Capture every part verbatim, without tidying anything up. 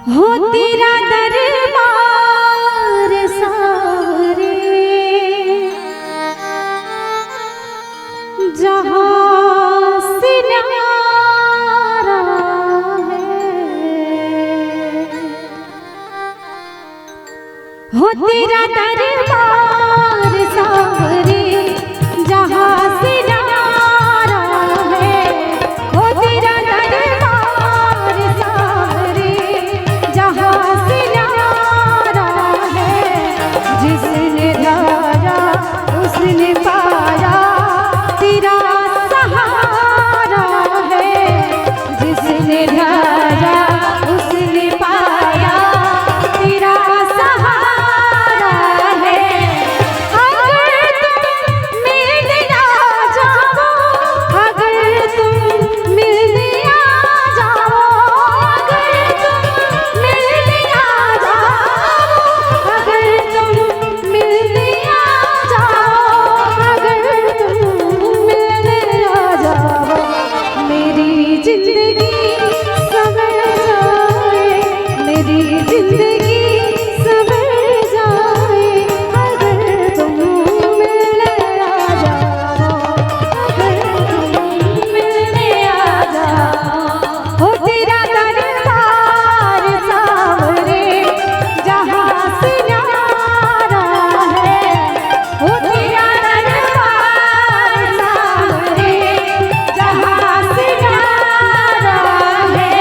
हो तेरा दरबार सावरे, जहाँ से न्यारा है। हो तेरा दरबार सावरे, जहाँ से न्यारा है। हो तेरा दरबार सावरे, जहाँ से न्यारा है। जिसने ध्याया, उसने पाया, तेरा सहारा है। जिसने ध्याया, उसने पाया, तेरा सहारा है। अगर तुम मिलने आ जाओ, अगर तुम मिलने आ जाओ, अगर तुम मिलने आ जाओ, अगर तुम मिलने आ जाओ, अगर तुम मिलने आ जाओ, मेरी जिंदगी संवर जाए, मेरी जिंदगी संवर जाए, अगर तुम मिलने आ जाओ, अगर तुम मिलने आ जाओ। हो तेरा दरबार सावरे, जहाँ से न्यारा है। हो तेरा दरबार सावरे, जहाँ से न्यारा है।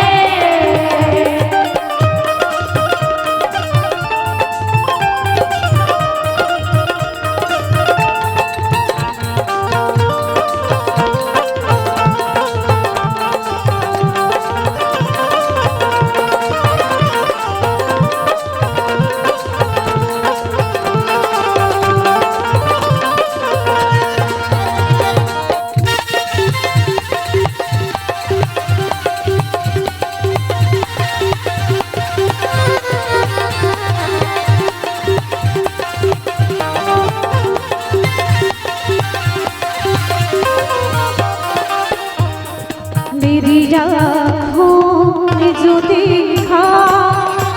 मेरी आँखों ने जो देखा,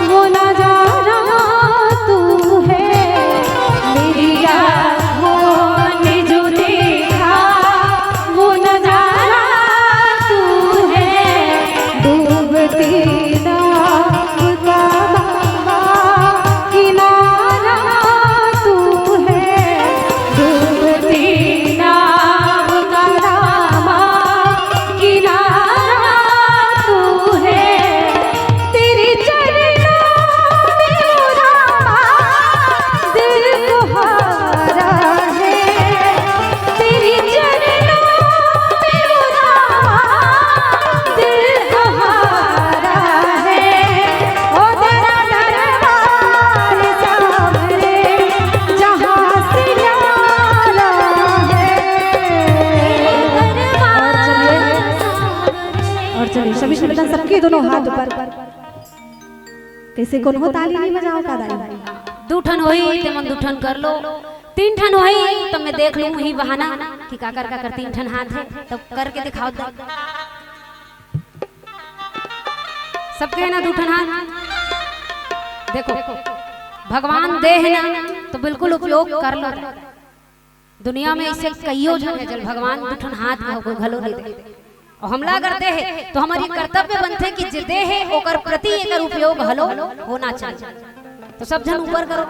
वो नजारा तू है। मेरी आँखों ने जो देखा, वो नजारा तू है। डूबती नाव का बाबा किनारा तू है। डूबती नाव का बाबा किनारा तू है। तेरे चरणों में उदास दिल को हारा है। तेरे चरणों में उदास दिल को हारा है। ओ तेरा दरबार सावरे, जहाँ से न्यारा है। और चलिए, और चलिए, सभी श्रोता सबके दोनों हाथ ऊपर। कइसे कोनो ताली नइ बजाव का दाई? दू ठन होही, ते मन दू ठन कर लो। तीन ठन होही, त मैं देख लूँ ही बहाना कि काकर काकर तीन ठन हाथ हे, तब करके दिखाओ दे। सबके हे ना दू ठन हाथ? देखो, भगवान दे हे ना, तो बिल्कुल उपयोग कर लो। दुनिया में अइसे कइयो झन हे, जेला भगवान दू ठन हाथ घलो नइ दे। अउ हमला अगर दे हे, तो हमर ये कर्तव्य बनथे कि जे दे हे, ओकर प्रति एकर उपयोग घलो होना चाहिए। तो सब झन ऊपर करो।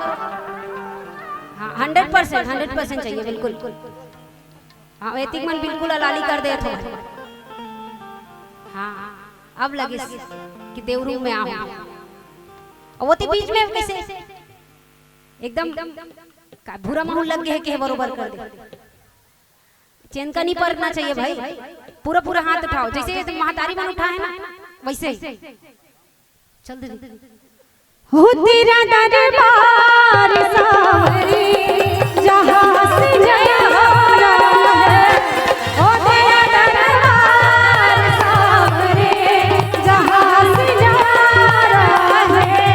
हाँ, hundred percent, hundred percent चाहिए, बिल्कुल। हाँ, एतिक मन बिल्कुल अलाली कर देत हो। हाँ, अब लगिस कि देवरू में आव। अउ ओती बीच में कइसे एकदम का भूरा माहौल लग गे हे, के बरोबर कर दे। चेनका नइ परना चाहिए भाई, पूरा पूरा हाथ उठाओ, जइसे ये महतारी मन उठाए ना, वइसे ही। चल दीदी। हो तेरा दरबार सावरे, जहाँ से न्यारा है। हो तेरा दरबार सावरे, जहाँ से न्यारा है।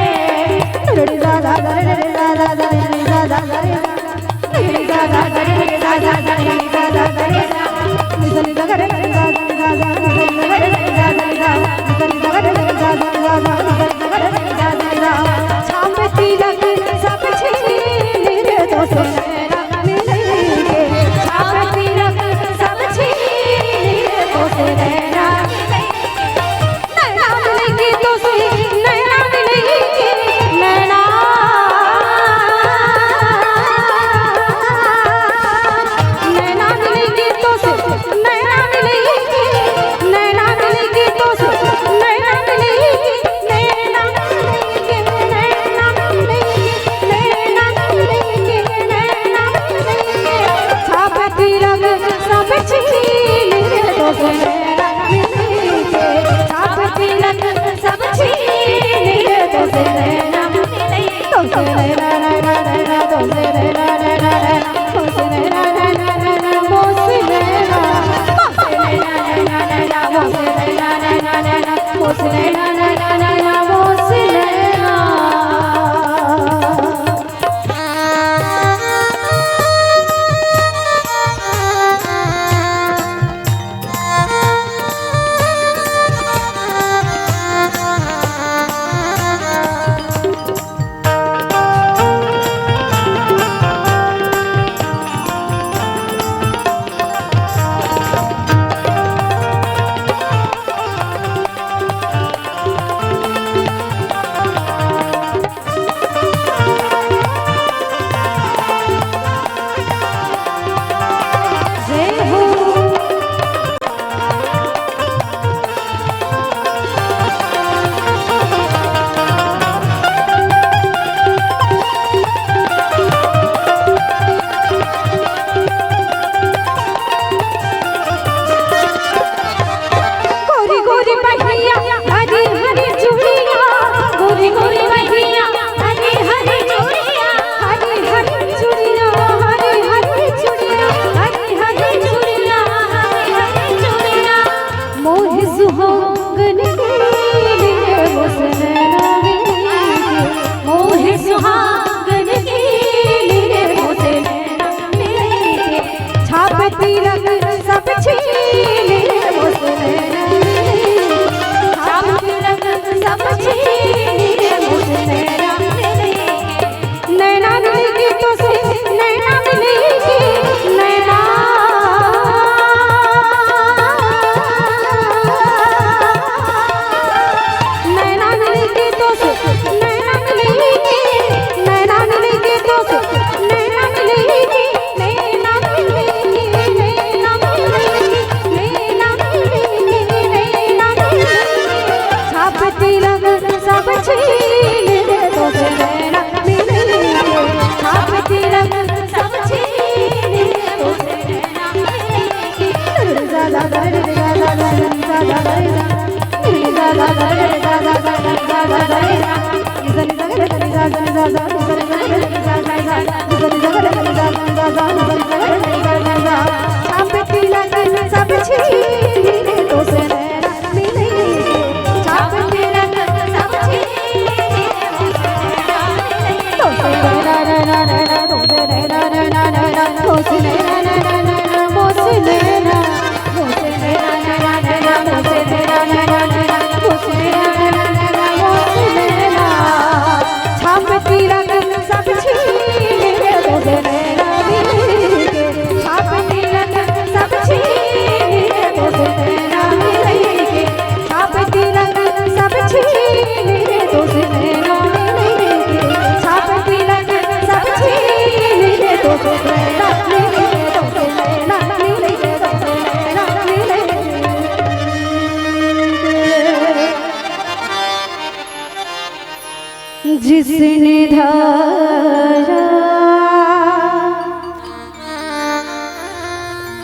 जिसने धारा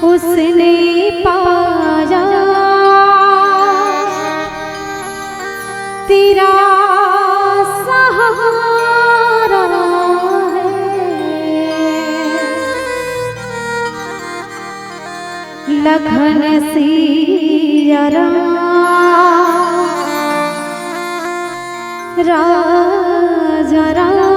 उसने पाया, तेरा सहारा है। लखन सिया राम, राजा राम।